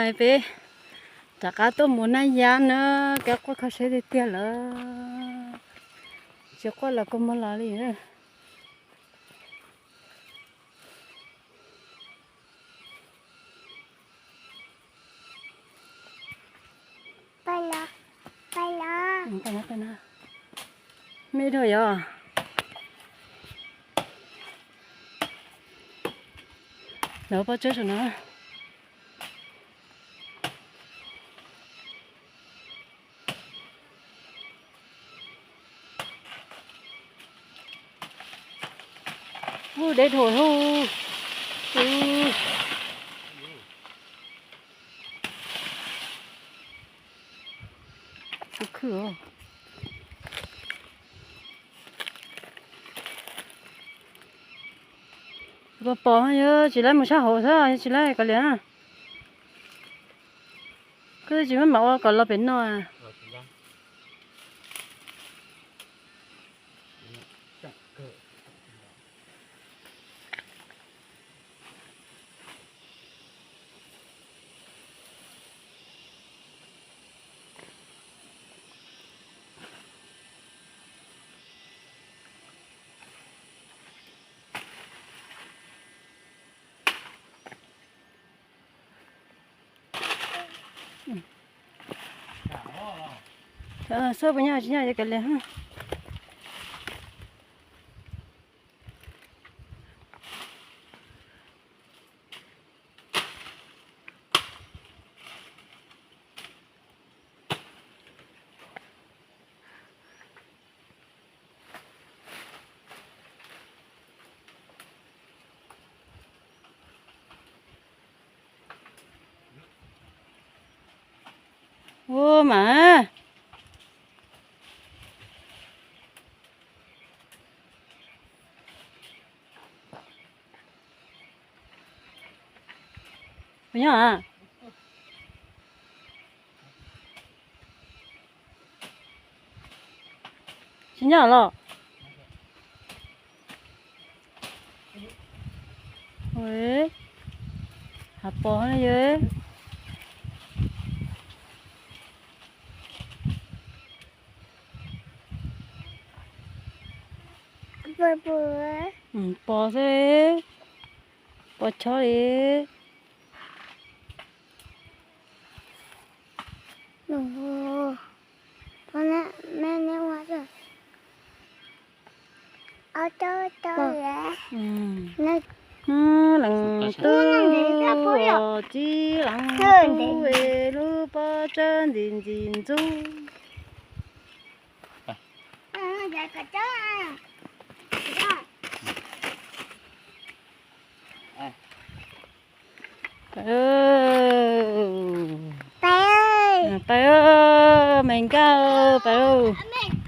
Peb rov qab tuaj mus Naj Yab na, kev quaj kho siab tiag tiag lawm. Tsis quaj los kua muag los li. Me dhau yog. Lawv pob tsawb saum no. Ub, deb dhau. Ub, khwj os. Pos pos, yog tsis laib mus sab hauv xwb, tsis laib kav liam. Koj twb tsis muab mam ua kom los pem no. Xub puas nyob tsis nyob kav liam. Ua mas. Puas nyob a? Tsis nyob los? Hav pos na yog. Pos xwb, pos chob li. Leej tub, tsib leej tub es lub pob tsawb ntxim ntxim ntxub. Pais, me nkauj, pais lauj.